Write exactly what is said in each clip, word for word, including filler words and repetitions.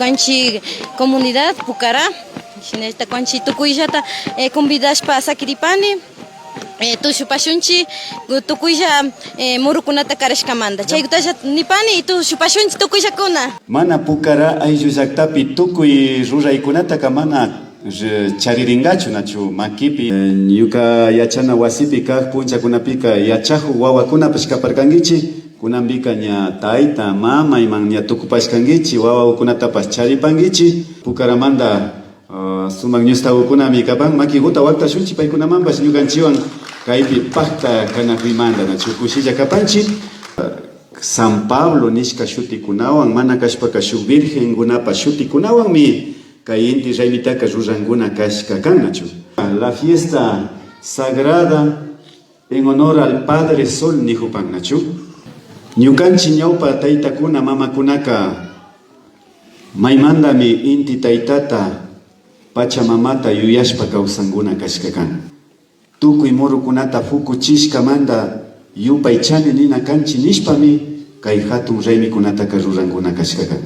Ñukanchik comunidad Pucará, shinallata ñukanchik tukuyllata, eh, convidashpa sakiripani, eh, tushupashunchik tukuylla, eh, murukunata karashkamanta. Chaykutalla nipani y tushupashunchik tukuyllakuna. Mana Pucará ayllu llaktapi tukuy ruraykunataka mana ri-, chariringachu, nachu, makipi. Eh, ñuka yachana wasipi kak punchakunapika yachakuk wawakunapash kaparkankichik, kunanpika ña tayta, mama iman ña tukupashkankichik, wawakunatapash charipankichik. Pucaramanta, ah, sumak ñustakukunami kapan, makikuta waktashunchik paykunamanpash ñukanchikwan kaypi pakta kanakuymanta, nachu, kushilla kapanchik. San Pablo nishka shutikunawan, mana kashpaka shuk virgenkunapa shutikunawanmi kay inti raymitaka rurankuna kashka kan, nachu. La fiesta sagrada en honor al Padre Sol nikupan, nachu. Ñukanchik ñawpa taytakuna, mamakunaka maymantami inti taytata, pachamamata yuyashpa kawsankuna kashka kan. Tukuy murukunata pukuchishkamanta yupaychani nina kanchik nishpami kay hatun raymikunataka rurankuna kashka kan.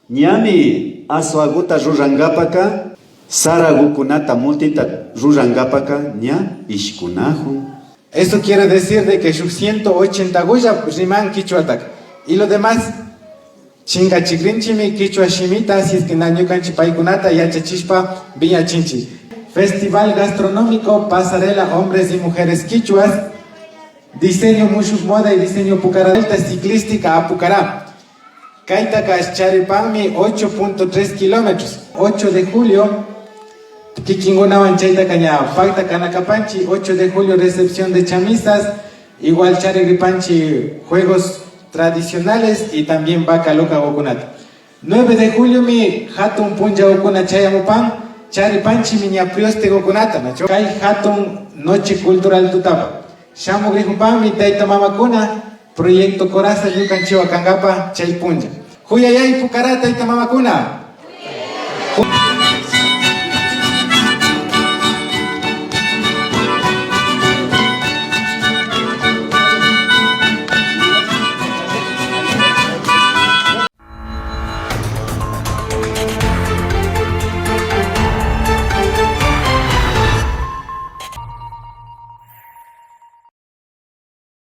Ñami aswakuta rurankapaka sarakukunata multita rurankapaka ña ishkunakun. Eso quiere decir de que shuk ciento ochenta kulla riman kichwataka. Y lo demás, chinkachikrinchikmi kichwa shimita, si es que na ñukanchik paykunata yachachishpa wiñachinchik. Festival Gastronómico Pasarela Hombres y Mujeres Kichwas, Diseño Mushuk Moda y Diseño Pucará, Vuelta Ciclística a Pucará. Kaytaka charipanmi ocho punto tres kilómetros. Ocho de julio, kikinkunawan chaytaka ña pakta kana kapanchik. Ocho de julio, recepción de chamisas. Igual chariripanchik juegos tradicionales y también vaca locakukunata. Nueve de juliomi hatun punchakukuna chayamupan, charipanchikmi ña priostegukunata, nachu. Kay hatun noche cultural tutapa shamugrikupanmi tayta mamakuna, proyecto Coraza ñukanchikwan kankapa chay puncha. Kuyayay Pucará tayta mamakuna.